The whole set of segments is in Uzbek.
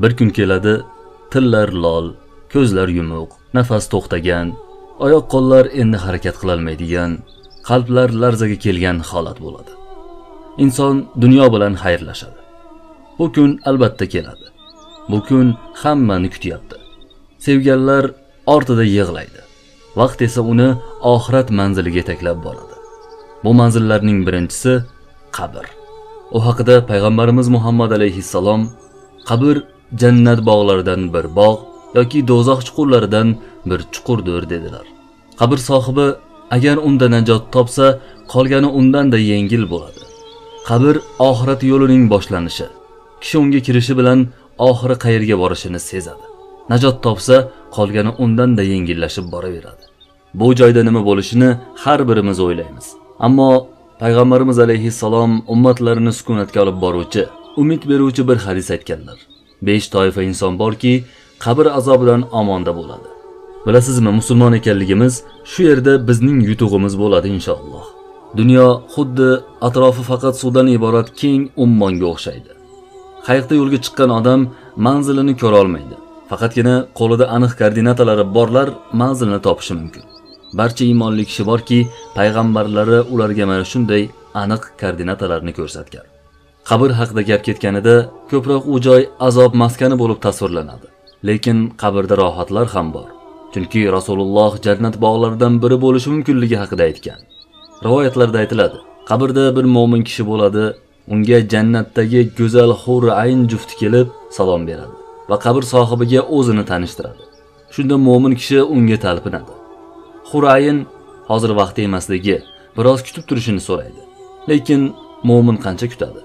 Bir kun keladi, tillar lol, ko'zlar yumuq, nafas to'xtagan, oyoq qo'llar endi harakat qilolmaydigan, qalblar larzaga kelgan holat bo'ladi. Inson dunyo bilan xayrlashadi. Bu kun albatta keladi. Bu kun hammani kutyapti. Sevganlar ortida yig'laydi. Vaqt esa uni oxirat manziliga yetaklab boradi. Bu manzillarning birinchisi qabr. U haqida payg'ambarimiz Muhammad alayhissalom qabr jannat bog'laridan bir bog' yoki do'zax chuqurlaridan bir chuqurdir dedilar. Qabr sohibi agar unda najot topsa, qolgani undan-da yengil bo'ladi. Qabr oxirat yo'lining boshlanishi. Kishi unga kirishi bilan oxiri qayerga borishini sezadi. Najot topsa, qolgani undan-da yengillashib boraveradi. Bu joyda nima bo'lishini har birimiz o'ylaymiz. Ammo payg'ambarimiz alayhissalom ummatlarini sukunatga olib boruvchi, umid beruvchi bir hadis aytganlar. 5 toifa inson borki, qabr azobidan omonda bo'ladi. Bilasizmi, musulmon ekanligimiz shu yerda bizning yutug'imiz bo'ladi inshaalloh. Dunyo xuddi atrofi faqat suvdan iborat keng ummonga o'xshaydi. Qayiqda yo'lga chiqqan odam manzilini ko'ra olmaydi. Faqatgina qo'lida aniq koordinatalari borlar manzilni topishi mumkin. Barcha iymonli kishi borki, payg'ambarlari ularga mana shunday aniq koordinatalarni ko'rsatgan. Qabr haqida gap ketganida ko'proq u joy azob maskani bo'lib tasvirlanadi. Lekin qabrda rohatlar ham bor. Chunki Rasululloh jannat bog'laridan biri bo'lishi mumkinligi haqida aytgan. Rivoyatlarda aytiladi, qabrda bir mo'min kishi bo'ladi, unga jannatdagi go'zal hur ayn jufti kelib salom beradi va qabr sohibiga o'zini tanishtiradi. Shunda mo'min kishi unga talpinadi. Hur ayn hozir vaqti emasligi, biroz kutib turishini so'raydi. Lekin mo'min qancha kutadi?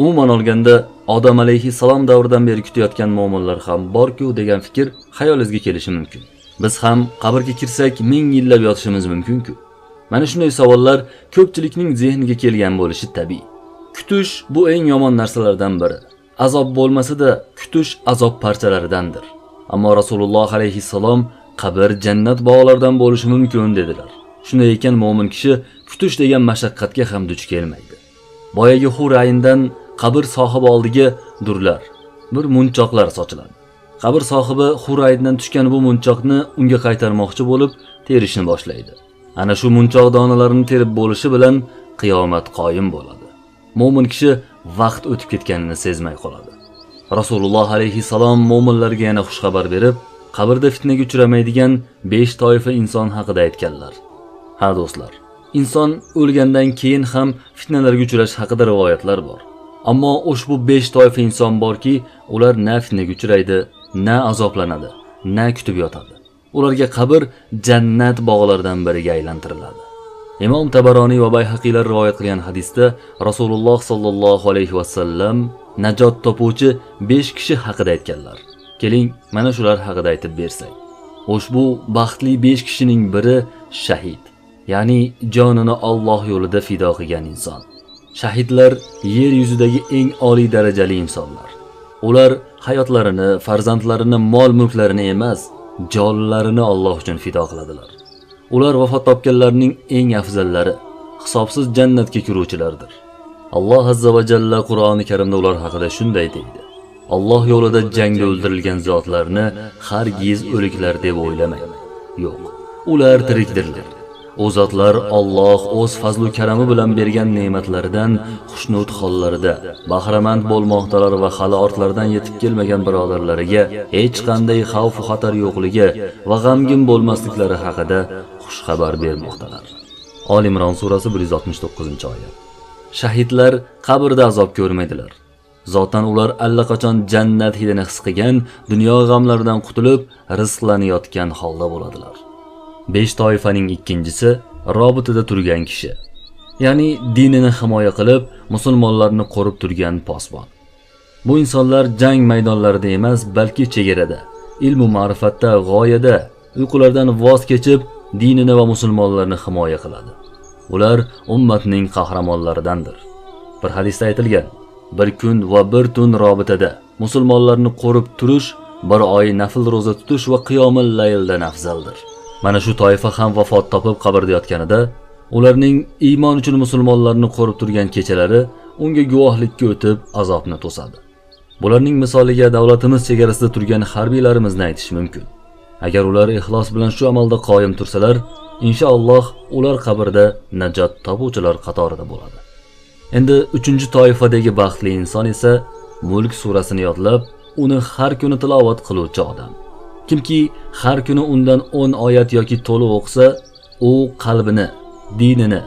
Umuman olganda Odam alayhissalom davridan beri kutayotgan mo'minlar ham bor-ku degan fikr xayolingizga kelishi mumkin. Biz ham qabrga kirsak ming yillab yotishimiz mumkin-ku. Mana shunday savollar ko'pchilikning zehniga kelgan bo'lishi tabiiy. Kutish bu eng yomon narsalardan biri. Azob bo'lmasa-da, kutish azob parchalaridandir. Ammo Rasululloh alayhissalom qabr jannat bog'laridan bo'lishi mumkin dedilar. Shunday ekan mo'min kishi kutish degan mashaqqatga ham duch kelmaydi. Boyagi hur ayindan qabr sohibi oldiga durlar, bir munchoqlar sochiladi. Qabr sohibi hur ayindan tushgan bu munchoqni unga qaytarmoqchi bo'lib terishni boshlaydi. Ana shu munchoq donalarini terib bo'lishi bilan qiyomat qoyim bo'ladi. Mo'min kishi vaqt o'tib ketganini sezmay qoladi. Rasululloh alayhissalom mo'minlarga yana xushxabar berib, qabrda fitnaga uchramaydigan 5 toifa inson haqida aytganlar. Ha do'stlar, inson o'lgandan keyin ham fitnalarga uchrash haqida rivoyatlar bor. Ammo ushbu 5 toifa inson borki, ular na fitnaga uchraydi, na azoblanadi, na kutib yotadi. Ularga qabr jannat bog'laridan biriga aylantiriladi. Imom Tabaroniy va Bayhaqiylar rivoyat qilgan hadisda Rasululloh sallallohu alayhi va sallam najot topuvchi 5 kishi haqida aytganlar. Keling, mana shular haqida aytib bersak. Ushbu baxtli 5 kishining biri shahid, ya'ni jonini Alloh yo'lida fido qilgan inson. Shahidlar yer yuzidagi eng oliy darajali insonlar. Ular hayotlarini, farzandlarini, mol-mulklarini emas, jonlarini Alloh uchun fido qiladilar. Ular vafot topganlarning eng afzallari, hisobsiz jannatga kiruvchilardir. Alloh azza va jalla Qur'oni Karimda ular haqida shunday deydi: Alloh yo'lida jangda o'ldirilgan zotlarni hargiz o'liklar deb o'ylamang. Yo'q, ular tirikdirlar. O zotlar Alloh o'z fazlu karami bilan bergan ne'matlaridan xushnud hollarida bahramand bo'lmoqdalar va hali ortlaridan yetib kelmagan birodarlariga hech qanday xavf va xatar yo'qligi va g'amgin bo'lmasliklari haqida xush xabar bermoqdalar. Oli Imron surasi 169-oyat. Shahidlar qabrda azob ko'rmaydilar. Zotan ular allaqachon jannat hidini his qilgan, dunyo g'amlaridan qutulib, rizqlanayotgan holda bo'ladilar. 5 toifaning ikkinchisi robitada turgan kishi. Ya'ni dinini himoya qilib, musulmonlarni qo'rib turgan posbon. Bu insonlar jang maydonlarida emas, balki chegarada, ilm va ma'rifatda, g'oyada, uyqulardan voz kechib, dinini va musulmonlarni himoya qiladi. Ular ummatning qahramonlaridandir. Bir hadisda aytilgan, bir kun va bir tun robitada musulmonlarni qo'rib turish, bir oy nafl ro'za tutish va qiyomul layldan afzaldir. Mana shu toifa ham vafot topib qabrda yotganida, ularning iymon uchun musulmonlarni qo'rib turgan kechalari unga guvohlikka o'tib azobni to'sadi. Bularning misoliga davlatimiz chegarasida turgan harbiylarimizni aytish mumkin. Agar ular ixlos bilan shu amalda qoyim tursalar, inshaalloh ular qabrda najot topuvchilar qatorida bo'ladi. Endi 3-toifadagi baxtli inson esa Mulk surasini yodlab, uni har kuni tilovat qiluvchi odam. Kimki har kuni undan 10 oyat yoki to'liq o'qisa, u qalbini, dinini,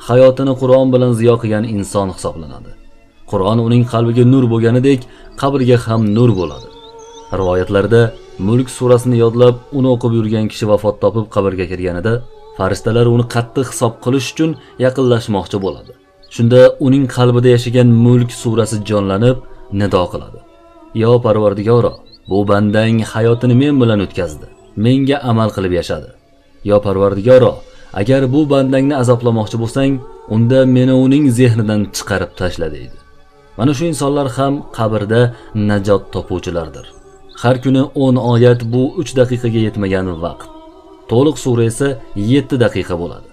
hayotini Qur'on bilan ziyo qilgan inson hisoblanadi. Qur'on uning qalbiga nur bo'lganidek, qabriga ham nur bo'ladi. Rivoyatlarda Mulk surasini yodlab, uni o'qib yurgan kishi vafot topib qabrga kirganida, farishtalar uni qattiq hisob qilish uchun yaqinlashmoqchi bo'ladi. Shunda uning qalbida yashagan Mulk surasi jonlanib, nido qiladi. Yo Parvardigoro, bu bandang hayotini men bilan o'tkazdi, menga amal qilib yashadi. Yo Parvardigoro, agar bu bandangni azoblamoqchi bo'lsang, unda meni uning zehnidan chiqarib tashla deydi. Mana shu insonlar ham qabrda najot topuvchilardir. Har kuni 10 oyat bu 3 daqiqaga yetmagan vaqt. To'liq sura esa 7 daqiqa bo'ladi.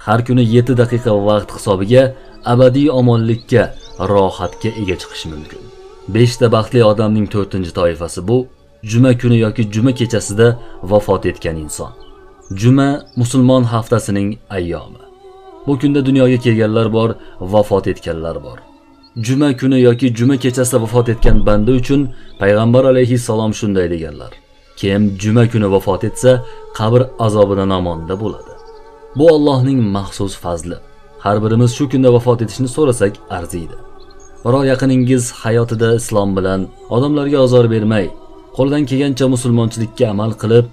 Har kuni 7 daqiqa vaqt hisobiga abadiy omonlikka, rohatga ega chiqish mumkin. 5 ta baxtli odamning 4-toifasi bu juma kuni yoki juma kechasida vafot etgan inson. Juma musulmon haftasining ayyomi. Bu kunda dunyoga kelganlar bor, vafot etganlar bor. Juma kuni yoki juma kechasida vafot etgan banda uchun payg'ambar alayhissalom shunday deganlar: kim juma kuni vafot etsa, qabr azobidan omonda bo'ladi. Bu Allohning maxsus fazli. Har birimiz shu kunda vafot etishni so'rasak arziydi. Biroq yaqiningiz hayotida islom bilan odamlarga ozor bermay, qo'ldan kelgancha musulmonchilikka amal qilib,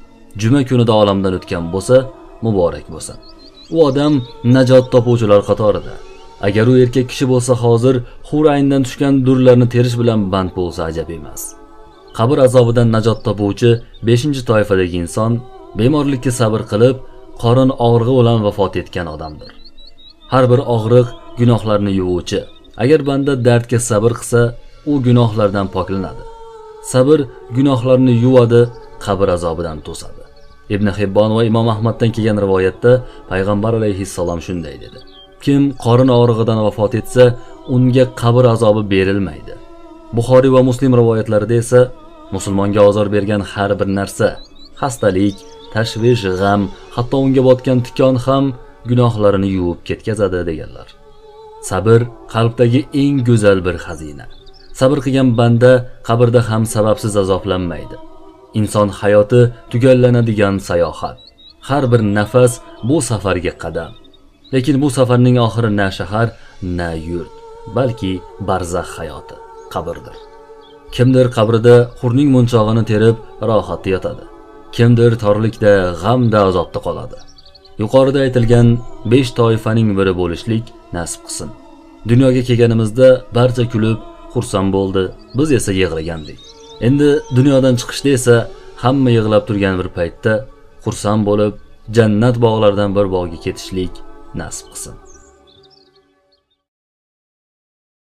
juma kunida olamdan o'tgan bo'lsa, muborak bo'lsin. U odam najot topuvchilar qatorida. Agar u erkak kishi bo'lsa, hozir hurayndan tushgan durlarni terish bilan band bo'lsa ajab emas. Qabr azobidan najot topuvchi 5-toifadagi inson bemorlikka sabr qilib, qorin og'rig'i bilan vafot etgan odamdir. Har bir og'riq gunohlarni yuvuvchi. Agar banda dardga sabr qilsa, u gunohlardan poklanadi. Sabr gunohlarni yuvadi, qabr azobidan to'sadi. Ibn Hibbon va Imom Ahmaddan kelgan rivoyatda payg'ambar alayhissalom shunday dedi: kim qorin og'rig'idan vafot etsa, unga qabr azobi berilmaydi. Buxoriy va Muslim rivoyatlarida esa musulmonga ozor bergan har bir narsa, xastalik, tashvish, g'am, hatto unga botgan tikon ham gunohlarini yuvib ketkazadi deganlar. Sabr qalbdagi eng go'zal bir xazina. Sabr qilgan banda qabrda ham sababsiz azoblanmaydi. Inson hayoti tugallanadigan sayohat. Har bir nafas bu safarga qadam. Lekin bu safarning oxiri na shahar, na yurt, balki barzax hayoti, qabrdir. Kimdir qabrida hurning munchog'ini terib rohatda yotadi. Kimdir torlikda, g'amda, azobda qoladi. Yuqorida aytilgan 5 toifaning biri bo'lishlik nasib qilsin. Dunyoga kelganimizda barcha kulib, xursand bo'ldi, biz esa yig'lagandik. Endi dunyodan chiqishda esa hamma yig'lab turgan bir paytda xursand bo'lib, jannat bog'laridan bir bog'ga ketishlik nasib qilsin.